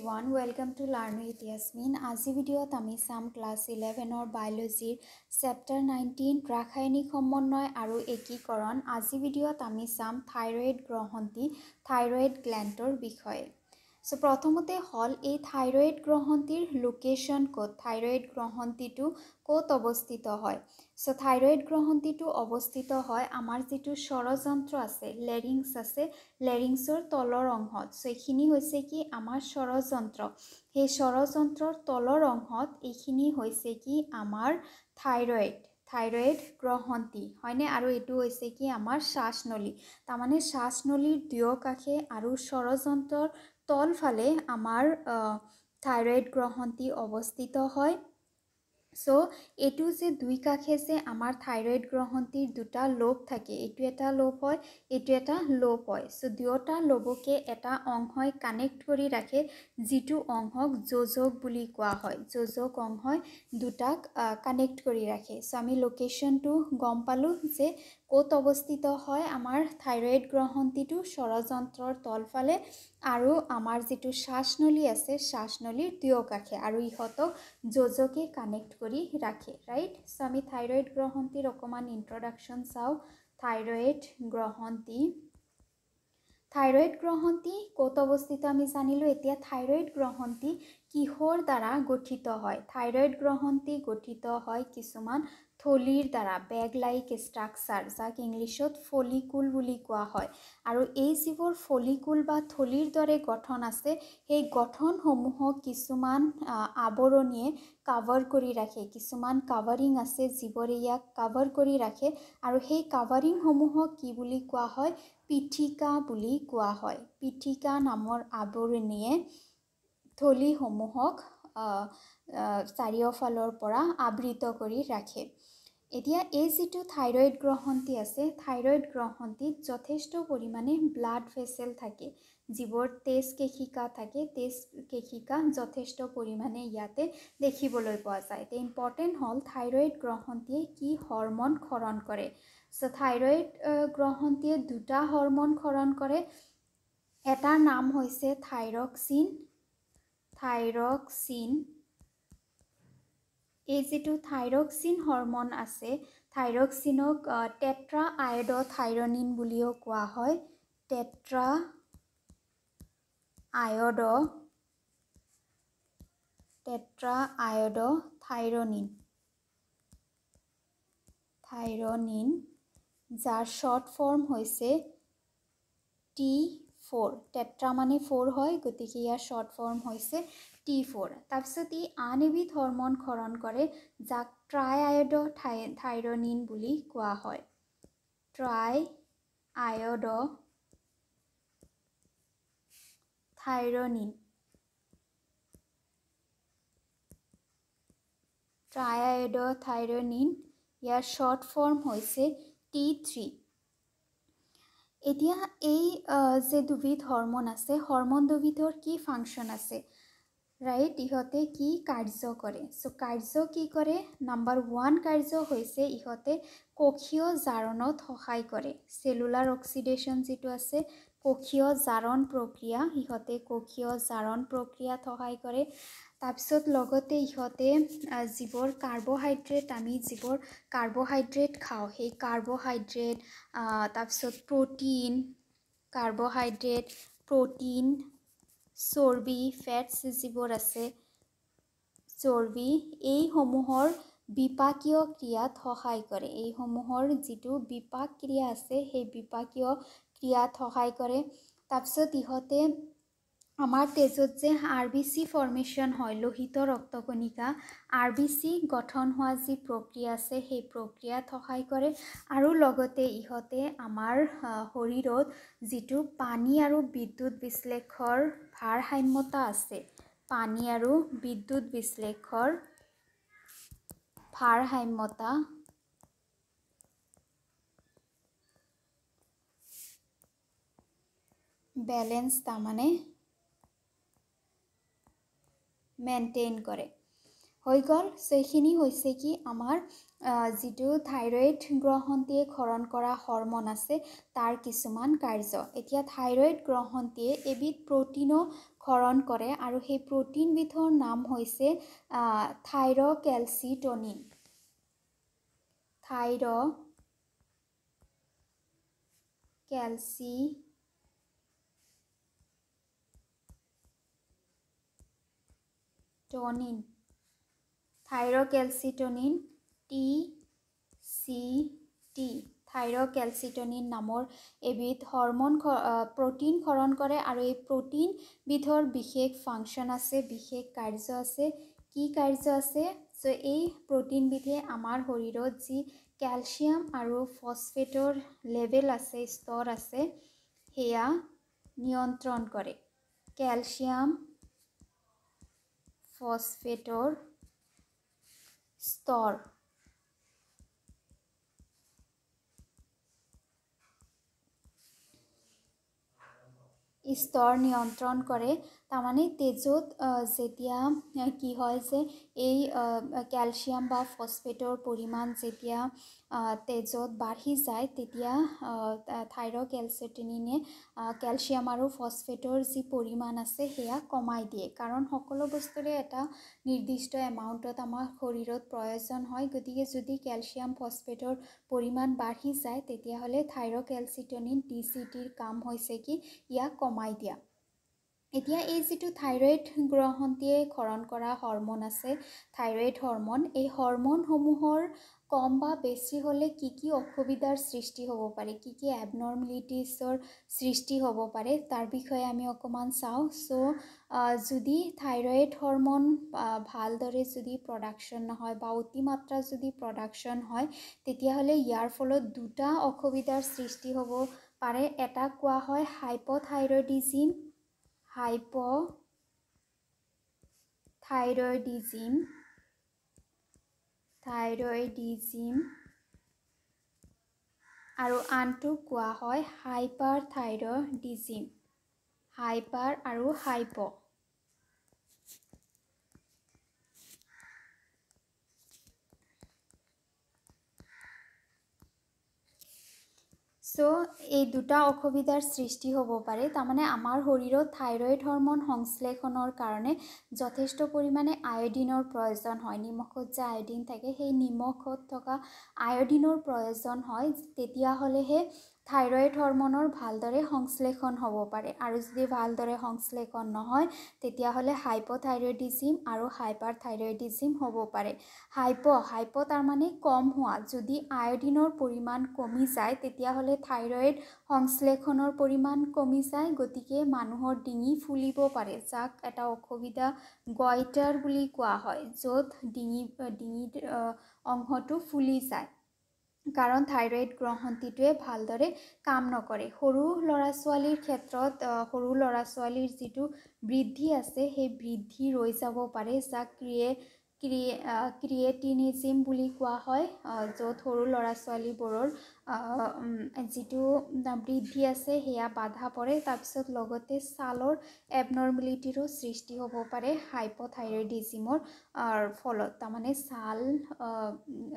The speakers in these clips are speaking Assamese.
Everyone, welcome to Learn with Yasmin. আজি ভিডিঅ'ত আমি চাম ক্লাছ 11ৰ বায়'লজিৰ চেপ্টাৰ 19 ৰাসায়নিক সমন্বয় আৰু একীকৰণ। আজি ভিডিঅ'ত আমি চাম থাইৰইড গ্ৰন্থি, থাইৰইড গ্লেণ্ডৰ বিষয়ে। চ' প্ৰথমতে হ'ল এই থাইৰইড গ্ৰন্থিৰ লোকেশ্যন ক'ত, থাইৰইড গ্ৰন্থিটো ক'ত অৱস্থিত হয়। চ' থাইৰইড গ্ৰন্থিটো অৱস্থিত হয় আমাৰ যিটো স্বৰযন্ত্ৰ আছে, লেৰিংছ আছে, লেৰিংছৰ তলৰ অংশত। চ' এইখিনি হৈছে কি আমাৰ স্বৰযন্ত্ৰ, সেই স্বৰযন্ত্ৰৰ তলৰ অংশত এইখিনি হৈছে কি আমাৰ থাইৰইড গ্ৰন্থি, হয়নে? আৰু এইটো হৈছে কি আমাৰ শ্বাসনলী, তাৰমানে শ্বাসনলীৰ দুয়োকাষে আৰু স্বৰযন্ত্ৰৰ তলফালে আমাৰ থাইৰইড গ্ৰন্থি অৱস্থিত হয়। চ' এইটো যে দুই কাষে যে আমাৰ থাইৰইড গ্ৰন্থিৰ দুটা লোব থাকে, এইটো এটা লোব হয়, এইটো এটা লোব হয়। চ' দুয়োটা লোবকে এটা অংশই কানেক্ট কৰি ৰাখে, যিটো অংশক যোজক বুলি কোৱা হয়। যোজক অংশই দুটাক কানেক্ট কৰি ৰাখে। চ' আমি লোকেশ্যনটো গম পালোঁ যে ক'ত অৱস্থিত হয় আমাৰ থাইৰইড গ্ৰন্থিটো, স্বৰযন্ত্ৰৰ তলফালে আৰু আমাৰ যিটো শ্বাসনলী আছে শ্বাসনলীৰ দুয়োকাষে, আৰু ইহঁতক যোজকে কানেক্ট কৰি ৰাখে, ৰাইট? চ' আমি থাইৰইড গ্ৰন্থিৰ অকণমান ইন্ট্ৰডাকশ্যন চাওঁ। থাইৰইড গ্ৰন্থি, থাইৰইড গ্ৰন্থি ক'ত অৱস্থিত আমি জানিলোঁ। এতিয়া থাইৰইড গ্ৰন্থি কিহৰ দ্বাৰা গঠিত হয়? থাইৰইড গ্ৰন্থি গঠিত হয় কিছুমান থলীৰ দ্বাৰা, বেগ লাইক ষ্ট্ৰাকচাৰ, যাক ইংলিছত ফলিকুল বুলি কোৱা হয়। আৰু এই যিবোৰ ফলিকুল বা থলীৰ দৰে গঠন আছে, সেই গঠনসমূহক কিছুমান আৱৰণীয়ে কাভাৰ কৰি ৰাখে, কিছুমান কাভাৰিং আছে যিবোৰে ইয়াক কাভাৰ কৰি ৰাখে। আৰু সেই কাভাৰিংসমূহক কি বুলি কোৱা হয়? পিঠিকা বুলি কোৱা হয়। পিঠিকা নামৰ আৱৰণীয়ে থলীসমূহক চাৰিওফালৰ পৰা আবৃত কৰি ৰাখে। এতিয়া এই যিটো থাইৰইড গ্ৰন্থি আছে, থাইৰইড গ্ৰন্থিত যথেষ্ট পৰিমাণে ব্লাড ভেচেল থাকে, যিবোৰ তেজ কেশিকা থাকে, তেজ কেশিকা যথেষ্ট পৰিমাণে ইয়াতে দেখিবলৈ পোৱা যায়। এতিয়া ইম্পৰ্টেণ্ট হ'ল থাইৰইড গ্ৰন্থিয়ে কি হৰম'ন ক্ষৰণ কৰে। চ' থাইৰইড গ্ৰন্থিয়ে দুটা হৰম'ন ক্ষৰণ কৰে। এটাৰ নাম হৈছে থাইৰক্সিন, থাইৰক্সিন। এই যিটো থাইৰক্সিন হৰম'ন আছে, থাইৰক্সিনক টেট্ৰা আয়ড' বুলিও কোৱা হয়। টেট্ৰা আয়ড' টেট্ৰা আয়ড' থাইৰনিন, থাইৰনিন, যাৰ শ্বৰ্ট ফৰ্ম হৈছে T4। Tetra মানে 4 হয়, গতিকে ইয়াৰ শ্বৰ্ট ফৰ্ম হৈছে T4। তাৰপিছত ই আন এবিধ হৰম'ন ক্ষৰণ কৰে, যাক ট্ৰাই আয়ড' থাইৰনিন বুলি কোৱা হয়। ট্ৰাই আয়ড' থাইৰনিন, ট্ৰাই আয়ড' থাইৰনিন, ইয়াৰ শ্বৰ্ট ফৰ্ম হৈছে T3। এতিয়া এই যে দুবিধ হৰম'ন আছে, হৰম'ন দুবিধৰ কি ফাংচন আছে, ৰাইট? ইহঁতে কি কাৰ্য কৰে? চ' কাৰ্য কি কৰে? নাম্বাৰ 1 কাৰ্য হৈছে ইহঁতে কোষীয় জাৰণত সহায় কৰে। চেলুলাৰ অক্সিডেশ্যন যিটো আছে, কোষীয় জাৰণ প্ৰক্ৰিয়া, ইহঁতে কোষীয় জাৰণ প্ৰক্ৰিয়াত সহায় কৰে। তাৰপিছত লগতে ইহঁতে যিবোৰ কাৰ্বহাইড্ৰেট, আমি যিবোৰ কাৰ্বহাইড্ৰেট খাওঁ, সেই কাৰ্বহাইড্ৰেট, তাৰপিছত প্ৰ'টিন, কাৰ্বহাইড্ৰেট, প্ৰ'টিন, চৰ্বি, ফেটছ যিবোৰ আছে, চৰ্বি, এইসমূহৰ বিপাকীয় ক্ৰিয়াত সহায় কৰে। এইসমূহৰ যিটো বিপাক ক্ৰিয়া আছে, সেই বিপাকীয় ক্ৰিয়াত সহায় কৰে। তাৰপিছত ইহঁতে আমাৰ তেজত যে RBC formation হয়, লোহিত ৰক্তকণিকা, RBC গঠন হোৱা যি প্ৰক্ৰিয়া আছে, সেই প্ৰক্ৰিয়াত সহায় কৰে। আৰু লগতে ইহঁতে আমাৰ শৰীৰত যিটো পানী আৰু বিদ্যুৎ বিশ্লেষৰ ভাৰসাম্যতা আছে, পানী আৰু বিদ্যুৎ বিশ্লেষৰ ভাৰসাম্যতা বেলেঞ্চ তাৰমানে মেইনটেইন কৰে। হৈ গ'ল। সেইখিনি হৈছে কি আমাৰ যিটো থাইৰইড গ্ৰন্থিয়ে ক্ষৰণ কৰা হৰম'ন আছে তাৰ কিছুমান কাৰ্য। এতিয়া থাইৰইড গ্ৰন্থিয়ে এবিধ প্ৰ'টিনো ক্ষৰণ কৰে আৰু সেই প্ৰ'টিনবিধৰ নাম হৈছে থাইৰকেলচিটনিন। থাইৰকেলচিটনিন, থাইৰকেলচিটনিন TCT, থাইৰকেলচিটনিন নামৰ এবিধ হৰম'ন প্ৰ'টিন ক্ষৰণ কৰে আৰু এই প্ৰ'টিনবিধৰ বিশেষ ফাংচন আছে, বিশেষ কাৰ্য আছে। কি কাৰ্য আছে? চ' এই প্ৰ'টিনবিধে আমাৰ শৰীৰত যি কেলছিয়াম আৰু ফছফেটৰ লেভেল আছে, স্তৰ আছে, সেয়া নিয়ন্ত্ৰণ কৰে। কেলছিয়াম ফছফেটৰ স্তৰ নিয়ন্ত্ৰণ কৰে। তাৰমানে তেজত যেতিয়া কি হয় যে এই কেলছিয়াম বা ফছফেটৰ পৰিমাণ যেতিয়া তেজত বাঢ়ি যায় তেতিয়া থাইৰকেলচিটনিনে কেলছিয়াম আৰু ফছফেটৰ যি পৰিমাণ আছে সেয়া কমাই দিয়ে। কাৰণ সকলো বস্তুৰে এটা নিৰ্দিষ্ট এমাউণ্টত আমাৰ শৰীৰত প্ৰয়োজন হয়, গতিকে যদি কেলছিয়াম ফছফেটৰ পৰিমাণ বাঢ়ি যায় তেতিয়াহ'লে থাইৰকেলচিটনিন TCTৰ কাম হৈছে কি ইয়াক কমাই দিয়া। এতিয়া এই যিটো থাইৰইড গ্ৰন্থিয়ে ক্ষৰণ কৰা হৰম'ন আছে, থাইৰইড হৰম'ন, এই হৰম'নসমূহৰ কম বা বেছি হ'লে কি কি অসুবিধাৰ সৃষ্টি হ'ব পাৰে, কি কি এবনৰ্মেলিটিছৰ সৃষ্টি হ'ব পাৰে তাৰ বিষয়ে আমি অকণমান চাওঁ। চ' যদি থাইৰইড হৰম'ন ভালদৰে যদি প্ৰডাকশ্যন নহয় বা অতিমাত্ৰা যদি প্ৰডাকশ্যন হয় তেতিয়াহ'লে ইয়াৰ ফলত দুটা অসুবিধাৰ সৃষ্টি হ'ব পাৰে। এটা কোৱা হয় হাইপ'থাইৰইডিজিম, হাইপ'থাইৰইডিজিম, থাইৰইডিজিম আৰু আনটো কোৱা হয় হাইপাৰ থাইৰইডিজিম, হাইপাৰ আৰু হাইপ'। চ' এই দুটা অসুবিধাৰ সৃষ্টি হ'ব পাৰে। তাৰমানে আমাৰ শৰীৰত থাইৰইড হৰম'ন সংশ্লেষণৰ কাৰণে যথেষ্ট পৰিমাণে আয়ডিনৰ প্ৰয়োজন হয়। নিমখত যে আয়ডিন থাকে সেই নিমখত থকা আয়ডিনৰ প্ৰয়োজন হয়, তেতিয়াহ'লেহে থাইৰইড হৰম'নৰ ভালদৰে সংশ্লেষণ হ'ব পাৰে। আৰু যদি ভালদৰে সংশ্লেষণ নহয় তেতিয়াহ'লে হাইপ'থাইৰইডিজিম আৰু হাইপাৰ থাইৰইডিজিম হ'ব পাৰে। হাইপ' তাৰমানে কম হোৱা, যদি আয়ডিনৰ পৰিমাণ কমি যায় তেতিয়াহ'লে থাইৰইড সংশ্লেষণৰ পৰিমাণ কমি যায়, গতিকে মানুহৰ ডিঙি ফুলিব পাৰে, যাক এটা অসুবিধা গইটাৰ বুলি কোৱা হয়, য'ত ডিঙিৰ অংশটো ফুলি যায়, কাৰণ থাইৰইড গ্ৰন্থিটোৱে ভালদৰে কাম নকৰে। সৰু ল'ৰা ছোৱালীৰ ক্ষেত্ৰত সৰু ল'ৰা ছোৱালীৰ যিটো বৃদ্ধি আছে সেই বৃদ্ধি ৰৈ যাব পাৰে, যাক ক্ৰিয়েটিনিজিম বুলি কোৱা হয়, য'ত সৰু ল'ৰা ছোৱালীবোৰৰ যিটো বৃদ্ধি আছে সেয়া বাধা পৰে। তাৰপিছত লগতে ছালৰ এবনৰ্মেলিটিৰো সৃষ্টি হ'ব পাৰে হাইপ'থাইৰইডিজিমৰ ফলত, তাৰমানে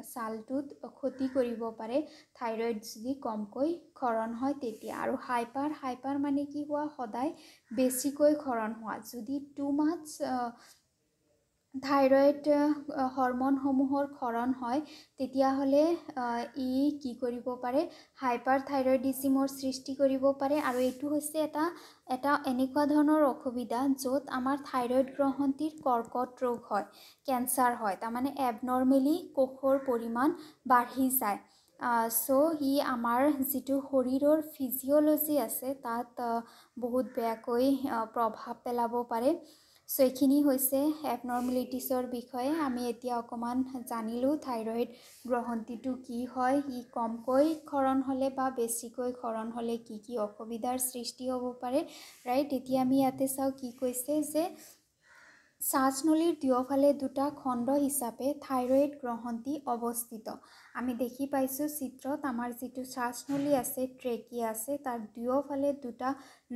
ছালটোত ক্ষতি কৰিব পাৰে থাইৰইড যদি কমকৈ ক্ষৰণ হয় তেতিয়া। আৰু হাইপাৰ মানে কি হোৱা, সদায় বেছিকৈ ক্ষৰণ হোৱা, যদি টু মাছ থাইৰইড হৰম'নসমূহৰ ক্ষৰণ হয় তেতিয়াহ'লে ই কি কৰিব পাৰে, হাইপাৰ থাইৰইডিজিমৰ সৃষ্টি কৰিব পাৰে। আৰু এইটো হৈছে এটা এনেকুৱা ধৰণৰ অসুবিধা য'ত আমাৰ থাইৰইড গ্ৰন্থিৰ কৰ্কট ৰোগ হয়, কেঞ্চাৰ হয়, তাৰমানে এবনৰ্মেলি কোষৰ পৰিমাণ বাঢ়ি যায়। চ' ই আমাৰ যিটো শৰীৰৰ ফিজিঅ'লজি আছে তাত বহুত বেয়াকৈ প্ৰভাৱ পেলাব পাৰে। চ' এইখিনি হৈছে এবনৰ্মেলিটিছৰ বিষয়ে আমি এতিয়া অকণমান জানিলোঁ। থাইৰইড গ্ৰন্থিটো কি হয়, ই কমকৈ ক্ষৰণ হ'লে বা বেছিকৈ ক্ষৰণ হ'লে কি কি অসুবিধাৰ সৃষ্টি হ'ব পাৰে, ৰাইট। এতিয়া আমি ইয়াতে চাওঁ কি কৈছে যে শ্বাসনলীৰ দুয়োফালে দুটা খণ্ড হিচাপে থাইৰইড গ্ৰন্থি অৱস্থিত। আমি দেখি পাইছোঁ চিত্ৰত আমাৰ যিটো শ্বাসনলী আছে, ট্ৰেকিয়া আছে, তাৰ দুয়োফালে দুটা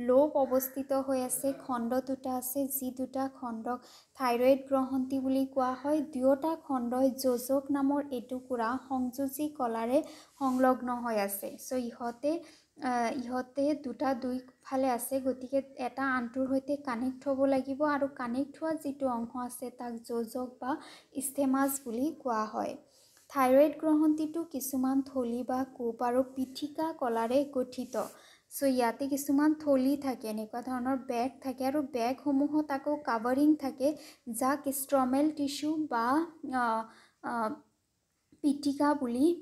লোব অৱস্থিত হৈ আছে, খণ্ড দুটা আছে, যি দুটা খণ্ডক থাইৰইড গ্ৰন্থি বুলি কোৱা হয়। দুয়োটা খণ্ডই যোজক নামৰ এটুকুৰা সংযোজী কলাৰে সংলগ্ন হৈ আছে। চ' ইহঁতে দুটা দুইফালে আছে, গতিকে এটা আনটোৰ সৈতে কানেক্ট হ'ব লাগিব আৰু কানেক্ট হোৱা যিটো অংশ আছে তাক যোজক বা ইস্থেমাছ বুলি কোৱা হয়। থাইৰইড গ্ৰন্থিটো কিছুমান থলী বা কোপ আৰু পিঠিকা কলাৰে গঠিত। চ' ইয়াতে কিছুমান থলী থাকে, এনেকুৱা ধৰণৰ বেগ থাকে আৰু বেগসমূহত আকৌ কাভাৰিং থাকে, যাক ষ্ট্ৰমেল টিচু বা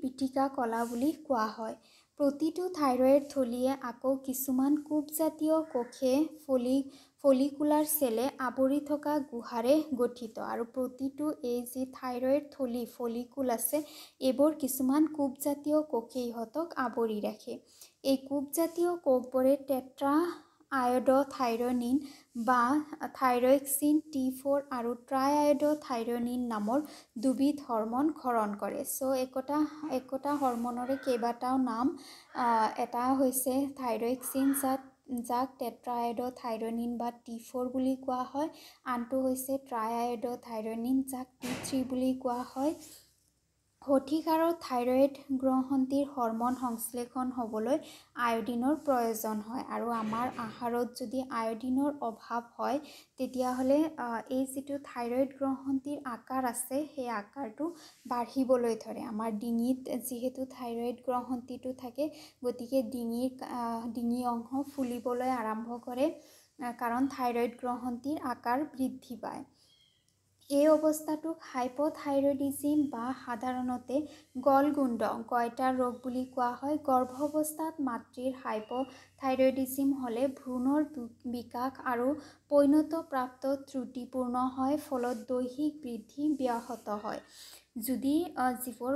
পিঠিকা কলা বুলি কোৱা হয়। প্ৰতিটো থাইৰইড থলীয়ে আকৌ কিছুমান কোষজাতীয় কোষে ফলিকুলাৰ চেলে আৱৰি থকা গুহাৰে গঠিত। আৰু প্ৰতিটো এই যি থাইৰইড থলী ফলিকুল আছে, এইবোৰ কিছুমান কোষজাতীয় কোষে ইহঁতক আৱৰি ৰাখে। এই কোষজাতীয় কোষবোৰে টেট্ৰা আয়ড'থাইৰনিন বা থাইৰক্সিন T4 আৰু ট্ৰাই আয়ড'থাইৰনিন নামৰ দুবিধ হৰম'ন ক্ষৰণ কৰে। চ' একোটা হৰম'নৰে কেইবাটাও নাম। এটা হৈছে থাইৰক্সিন, যাক টেট্ৰা আয়ড'থাইৰনিন বা T4 বুলি কোৱা হয়। আনটো হৈছে ট্ৰাই আয়ড'থাইৰনিন, যাক T3 বুলি কোৱা হয়। সঠিক হাৰত থাইৰইড গ্ৰন্থিৰ হৰম'ন সংশ্লেষণ হ'বলৈ আয়ডিনৰ প্ৰয়োজন হয় আৰু আমাৰ আহাৰত যদি আয়ডিনৰ অভাৱ হয়, তেতিয়াহ'লে এই যিটো থাইৰইড গ্ৰন্থিৰ আকাৰ আছে, সেই আকাৰটো বাঢ়িবলৈ ধৰে। আমাৰ ডিঙিত যিহেতু থাইৰইড গ্ৰন্থিটো থাকে, গতিকে ডিঙি অংশ ফুলিবলৈ আৰম্ভ কৰে, কাৰণ থাইৰইড গ্ৰন্থিৰ আকাৰ বৃদ্ধি পায়। এই অৱস্থাটোক হাইপ'থাইৰয়ডিজিম বা সাধাৰণতে গলগুণ্ড গয়টাৰ ৰোগ বুলি কোৱা হয়। গৰ্ভাৱস্থাত মাতৃৰ হাইপ'থাইৰয়ডিজিম হ'লে ভ্ৰূণৰ বিকাশ আৰু পৈণতপ্ৰাপ্ত ত্ৰুটিপূৰ্ণ হয়, ফলত দৈহিক বৃদ্ধি ব্যাহত হয়। যদি যিবোৰ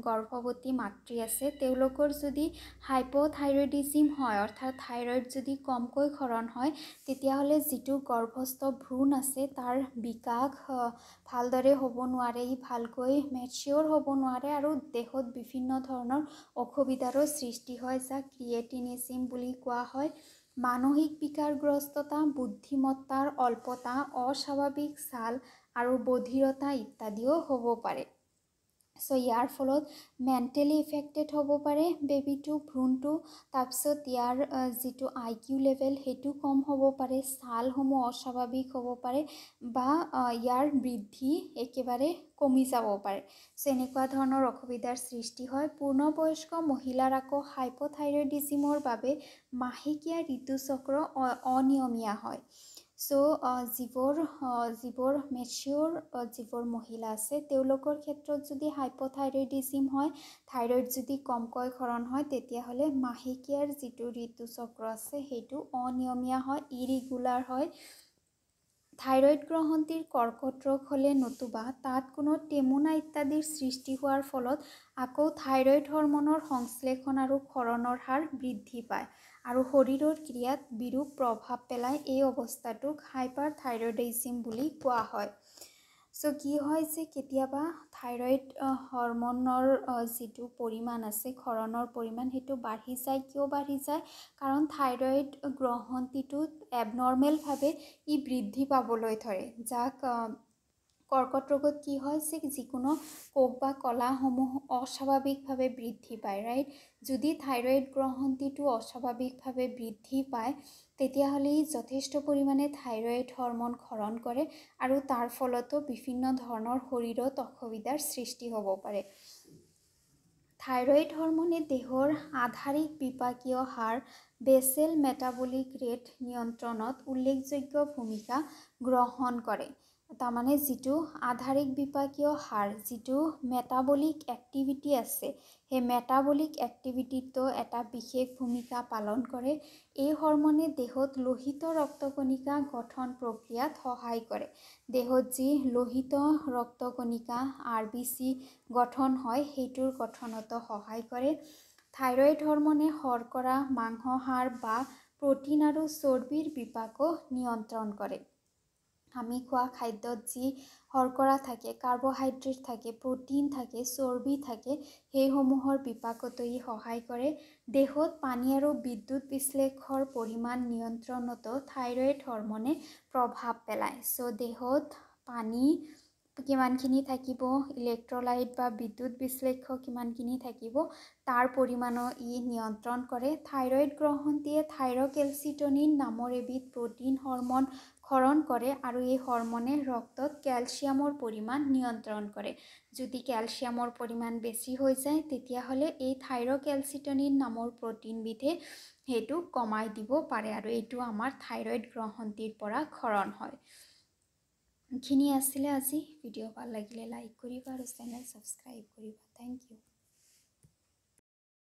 গৰ্ভৱতী মাতৃ আছে, তেওঁলোকৰ যদি হাইপ'থাইৰয়ডিজিম হয়, অৰ্থাৎ থাইৰইড যদি কমকৈ ক্ষৰণ হয়, তেতিয়াহ'লে যিটো গৰ্ভস্থ ভ্ৰূণ আছে তাৰ বিকাশ ভালদৰে হ'ব নোৱাৰে, ই ভালকৈ মেচিয়ৰ হ'ব নোৱাৰে আৰু দেহত বিভিন্ন ধৰণৰ অসুবিধাৰো সৃষ্টি হয়, যাক ক্ৰিয়েটিনিজিম বুলি কোৱা হয়। মানসিক বিকাৰগ্ৰস্ততা, বুদ্ধিমত্তাৰ অল্পতা, অস্বাভাৱিক ছাল আৰু বধিৰতা ইত্যাদিও হ'ব পাৰে। চ' ইয়াৰ ফলত মেণ্টেলি ইফেক্টেড হ'ব পাৰে বেবীটো, ভ্ৰূণটো। তাৰপিছত ইয়াৰ যিটো IQ level সেইটো কম হ'ব পাৰে, ছালসমূহ অস্বাভাৱিক হ'ব পাৰে বা ইয়াৰ বৃদ্ধি একেবাৰে কমি যাব পাৰে। চ' এনেকুৱা ধৰণৰ অসুবিধাৰ সৃষ্টি হয়। পূৰ্ণবয়স্ক মহিলাৰ আকৌ হাইপ'থাইৰয়ডিজিমৰ বাবে মাহেকীয়া ঋতুচক্ৰ অনিয়মীয়া হয়। চ' যিবোৰ মেচিয়ৰ যিবোৰ মহিলা আছে, তেওঁলোকৰ ক্ষেত্ৰত যদি হাইপ'থাইৰয়ডিজিম হয়, থাইৰইড যদি কমকৈ ক্ষৰণ হয়, তেতিয়াহ'লে মাহেকীয়াৰ যিটো ঋতুচক্ৰ আছে সেইটো অনিয়মীয়া হয়, ইৰেগুলাৰ হয়। থাইৰইড গ্ৰন্থিৰ কৰ্কট ৰোগ হ'লে নতুবা তাত কোনো টেমুনা ইত্যাদিৰ সৃষ্টি হোৱাৰ ফলত আকৌ থাইৰইড হৰম'নৰ সংশ্লেষণ আৰু ক্ষৰণৰ হাৰ বৃদ্ধি পায় আৰু শৰীৰৰ ক্ৰিয়াত বিৰূপ প্ৰভাৱ পেলায়। এই অৱস্থাটোক হাইপাৰ থাইৰয়ডিজিম বুলি কোৱা হয়। চ' কি হয় যে কেতিয়াবা থাইৰইড হৰম'নৰ যিটো পৰিমাণ আছে, ক্ষৰণৰ পৰিমাণ, সেইটো বাঢ়ি যায়। কিয় বাঢ়ি যায়? কাৰণ থাইৰইড গ্ৰন্থিটোত এবনৰ্মেলভাৱে ই বৃদ্ধি পাবলৈ ধৰে, যাক কৰ্কট ৰোগত কি হয় যে যিকোনো কোষ বা কলাসমূহ অস্বাভাৱিকভাৱে বৃদ্ধি পায়, ৰাইট? যদি থাইৰইড গ্ৰন্থিটো অস্বাভাৱিকভাৱে বৃদ্ধি পায়, তেতিয়াহ'লে ই যথেষ্ট পৰিমাণে থাইৰইড হৰম'ন ক্ষৰণ কৰে আৰু তাৰ ফলতো বিভিন্ন ধৰণৰ শৰীৰত অসুবিধাৰ সৃষ্টি হ'ব পাৰে। থাইৰইড হৰম'নে দেহৰ আধাৰিক বিপাকীয় হাৰ, বেচেল মেটাবলিক ৰেট নিয়ন্ত্ৰণত উল্লেখযোগ্য ভূমিকা গ্ৰহণ কৰে। তাৰমানে যিটো আধাৰিক বিপাকীয় হাৰ, যিটো মেটাবলিক এক্টিভিটি আছে, সেই মেটাবলিক এক্টিভিটিতো এটা বিশেষ ভূমিকা পালন কৰে। এই হৰম'নে দেহত লোহিত ৰক্তকণিকা গঠন প্ৰক্ৰিয়াত সহায় কৰে। দেহত যি লোহিত ৰক্তকণিকা RBC গঠন হয়, সেইটোৰ গঠনতো সহায় কৰে। থাইৰইড হৰম'নে শৰ্কৰা, মাংসহাৰ বা প্ৰ'টিন আৰু চৰ্বিৰ বিপাকো নিয়ন্ত্ৰণ কৰে। আমি খোৱা খাদ্যত যি শৰ্কৰা থাকে, কাৰ্বহাইড্ৰেট থাকে, প্ৰ'টিন থাকে, চৰ্বি থাকে, সেইসমূহৰ বিপাকতো ই সহায় কৰে। দেহত পানী আৰু বিদ্যুৎ বিশ্লেষৰ পৰিমাণ নিয়ন্ত্ৰণতো থাইৰইড হৰম'নে প্ৰভাৱ পেলায়। চ' দেহত পানী কিমানখিনি থাকিব, ইলেক্ট্ৰলাইট বা বিদ্যুৎ বিশ্লেষ্য কিমানখিনি থাকিব, তাৰ পৰিমাণো ই নিয়ন্ত্ৰণ কৰে। থাইৰইড গ্ৰন্থিয়ে থাইৰকেলচিটনিন নামৰ এবিধ প্ৰ'টিন হৰম'ন ক্ষৰণ কৰে আৰু এই হৰম'নে ৰক্তত কেলছিয়ামৰ পৰিমাণ নিয়ন্ত্ৰণ কৰে। যদি কেলছিয়ামৰ পৰিমাণ বেছি হৈ যায়, তেতিয়াহ'লে এই থাইৰকেলচিটনিন নামৰ প্ৰ'টিনবিধে সেইটো কমাই দিব পাৰে আৰু এইটো আমাৰ থাইৰইড গ্ৰন্থিৰ পৰা ক্ষৰণ হয়। এইখিনি আছিলে আজি ভিডিঅ'। ভাল লাগিলে লাইক কৰিবা আৰু চেনেল ছাবস্ক্ৰাইব কৰিবা। Thank you.